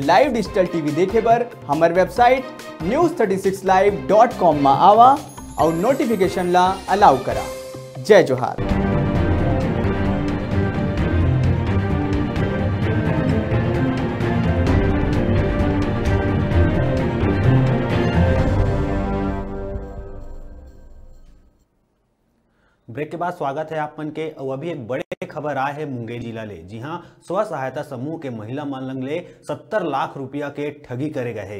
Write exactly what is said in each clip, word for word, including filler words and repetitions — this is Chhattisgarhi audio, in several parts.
Live digital T V देखे बर हमर website news thirty six live dot com मा आवा अउ notification ला allow करा। जय जोहार। Break के बाद स्वागत है आप मन के। अउ अभी एक बड़े खबर आए हे मुंगेली जिला ले, जिहां स्व सहायता समूह के महिला मन लंग ले सत्तर लाख रुपया के ठगी करे गए हे।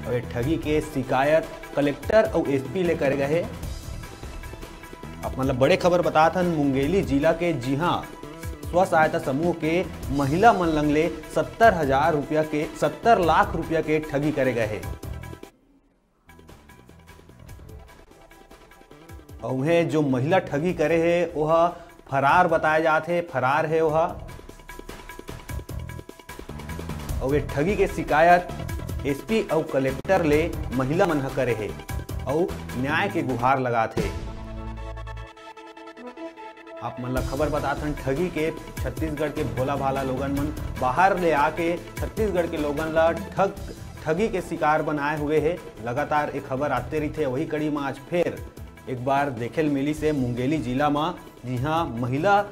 अउ ये ठगी के शिकायत कलेक्टर अउ एसपी ले करे गए हे। आप मन ल बड़े खबर बतात हन, मुंगेली जिला के, जिहां स्व सहायता समूह के महिला मन लंग ले सत्तर हजार रुपया के, सत्तर लाख रुपया के ठगी करे गए हे। अउ उहें जो महिला ठगी करे हे, ओह फरार बताए जात हे, फरार हे ओह। अउ ये ठगी के शिकायत एसपी अउ कलेक्टर ले महिला मन ह करे हे अउ न्याय के गुहार लगात हे। आप मन ला खबर बतात हन ठगी के। छत्तीसगढ़ के भोला भाला लोगन मन बाहर ले आके छत्तीसगढ़ के लोगन ला ठग ठगी के शिकार बनाए हुए हे। लगातार एक खबर आते रहिथे, वही कड़ी म आज फेर एक बार देखे ल मिलिस हे मुंगेली जिला म, जिहां महिला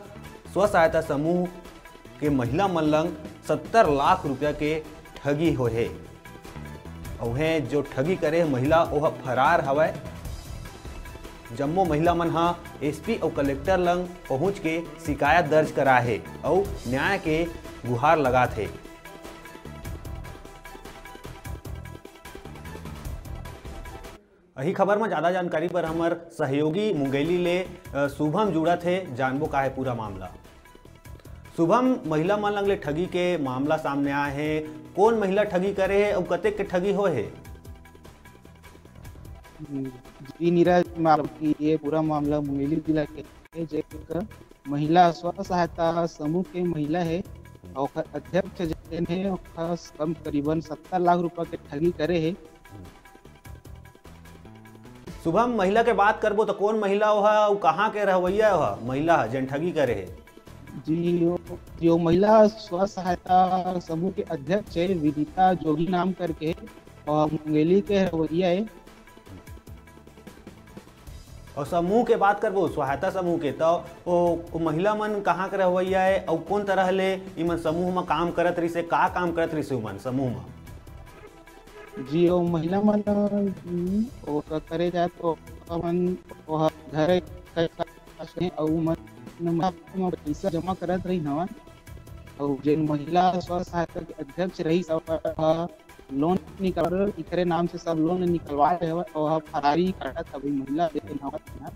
स्व सहायता समूह के महिला मन लंग सत्तर लाख रुपया के ठगी होए हे। अउ उहें जो ठगी करे महिला, ओह फरार हवय। जम्मो महिला मन ह एसपी अउ कलेक्टर लंग पहुंच के शिकायत दर्ज कराए हे अउ न्याय के गुहार लगात हे। अही खबर म ज्यादा जानकारी बर हमर सहयोगी मुंगेली ले, अ, शुभम जुड़त हे, जानबो का हे पूरा मामला। शुभम, महिला मन लंग ले ठगी के मामला सामने आए हे, कोन महिला ठगी करे हे अउ कतेक के ठगी होए हे? जी नीरज, मैं आपकी ये पूरा मामला मुंगेली जिला के हे, जे एक महिला स्व सहायता समूह के महिला हे, अउ ओकर अध्यक्ष जेन हे, ओकर कम करीबन सत्तर लाख रुपया के ठगी करे हे। शुभम, महिला के बात करबो त कोन महिला ओह अउ कहाँ के रहवइया ओह महिला ह जेन ठगी करे हे? जी, यो, यो महिला स्व सहायता समूह के अध्यक्ष हे, विदिता जोगी नाम करके, अउ मुंगेली के रहवइया हे। अउ समूह के बात करबो, सहायता समूह के, त ओ, ओ महिला मन कहाँ के रहवइया हे अउ कोन तरह ले इमन समूह म काम करत रहिसे, का काम करत रहिसे उमन समूह म? जी, ओ महिला मन, उम, ओ क-, करे जाए तो ओमन, ओ ह घर के पास में अउ मन, मन म पइसा जमा करत रहिन हवय। अउ जेन महिला स्व सहायता के अध्यक्ष रहिस, ओह लोन निकाल, इकरे नाम से सब लोन निकलवा रहे हवय, ओह फरारी काटत हवय महिला जेन हवय।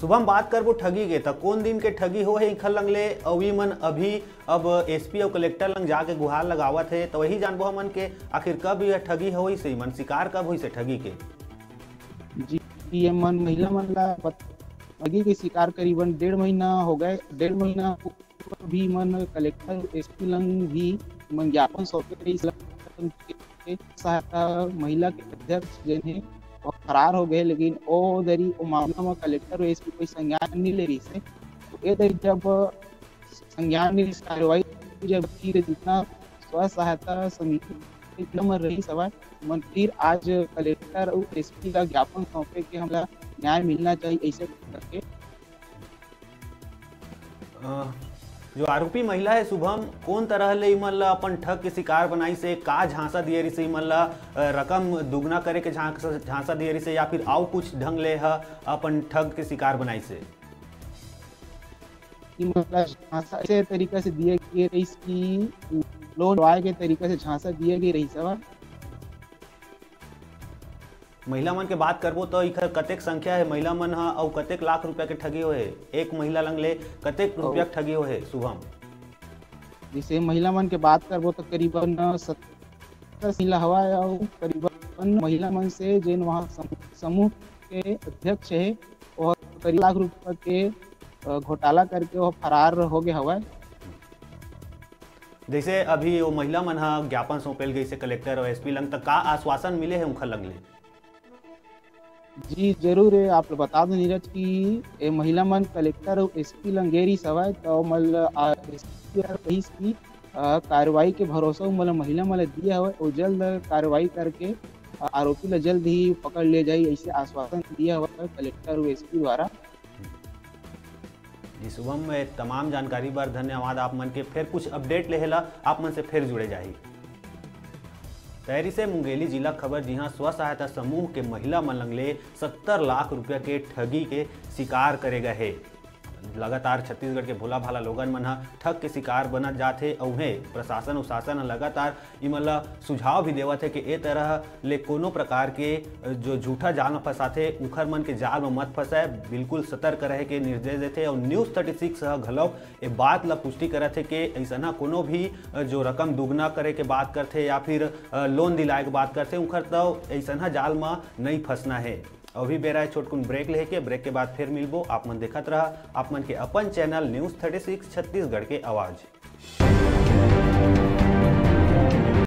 शुभम, बात करबो ठगी के, त कोन दिन के ठगी होए हे इखर लंग ले, अउ ई मन अभी अब एसपी अउ कलेक्टर लंग जाके गुहार लगावत हे, त वही जानबो हमन के आखिर कब यह ठगी होइस हे, मन शिकार कब होइस हे ठगी के? जी, ये मन महिला मन ला बत-, ठगी के शिकार करीबन डेढ़ महीना हो गए, डेढ़ महीना भी मन कलेक्टर, एसपी लंग भी मन ज्ञापन सौंपे रहिस, सहायता महिला के अध्यक्ष जेन हे, वो फरार हो गए, लेकिन ओ दरी ओ मामला म कलेक्टर अउ एसपी कोई संज्ञान नहीं ले रहिस हे। तो ए दरी जब संज्ञान नहीं, कार्रवाई जब फिर जितना स्व सहायता समिति के जिला म रहिस हवय, मन फिर आज कलेक्टर अउ एसपी ला ज्ञापन सौंपे के हमला न्याय मिलना चाहिए, ऐसे करके। अ, जो आरोपी महिला हे शुभम, कोन तरह ले इमन ला अपन ठग के शिकार बनाइस हे, का झांसा दिए रहिस हे इमन ला, अ, रकम दुगना करे के झांस-, झांसा दिए रहिस हे या फिर अउ कुछ ढंग ले ह अपन ठग के शिकार बनाइस हे? कि मतलब झांसा ऐसे तरीका से दिए गए रहिस कि लोन लेवाए के तरीका से झांसा दिए गए रहिस हवय। महिला मन के बात करबो तो इखर कतेक संख्या हे महिला मन ह अउ कतेक लाख रुपया के ठगी होए हे? एक महिला लंग ले कतेक रुपया के ठगी होए हे शुभम? जैसे महिला मन के बात करबो तो करीबन सत्तर महिला हवय अउ करीबन महिला मन से जेन वहाँ समूह, समूह के अध्यक्ष हे, वो करीब लाख रुपया के, अ, घोटाला करके वो फरार हो गए हवय। जैसे अभी वो महिला मन ह ज्ञापन सौंपेल गइसे कलेक्टर अउ एसपी लंग, त का आश्वासन मिले हे उनखर लंग ले? जी, जरूर हे। आप ल बता दो नीरज कि ए महिला मन कलेक्टर अउ एसपी लंग गे रहिस हवय, त ओमन ल, आ, एसपी ह कहिस कि अ, कार्रवाई के भरोसा उमन ल, महिला मन ल दिए हवय, अउ जल्द कार्रवाई करके, अ, आरोपी ल जल्द ही पकड़ ले जाही, ऐसे आश्वासन दिए हवय कलेक्टर अउ एसपी द्वारा। जी शुभम, ये तमाम जानकारी बर धन्यवाद आप मन के। फिर कुछ अपडेट लेहे ला आप मन से फिर जुड़े जाही। तैयारी से मुंगेली जिला खबर, जिहां स्व सहायता समूह के महिला मन लंग ले सत्तर लाख रुपया के ठगी के शिकार करे गए हे। लगातार छत्तीसगढ़ के भोला भाला लोगन मन ह ठग के शिकार बनत जात हे। अउ उहें प्रशासन अउ शासन ह लगातार इमन ल सुझाव भी देवत हे कि ए तरह ले कोनो प्रकार के जो झूठा जाल म फंसाथे, उखर मन के जाल म मत फंसाए, बिल्कुल सतर्क रहे के निर्देश देथे। अउ न्यूज़ थर्टी सिक्स ह घलो ए बात ल पुष्टि करत हे कि अइसना कोनो भी जो रकम दुगना करे के बात करथे या फिर, अ, लोन दिलाए के बात करथे, उखर तो अइसना जाल म नइ फंसना हे। अभी बेरा हे छोटकुन ब्रेक लेके, ब्रेक के बाद फिर मिलबो। आप मन देखत रहा आप मन के अपन channel news thirty six Chhattisgarh के आवाज़।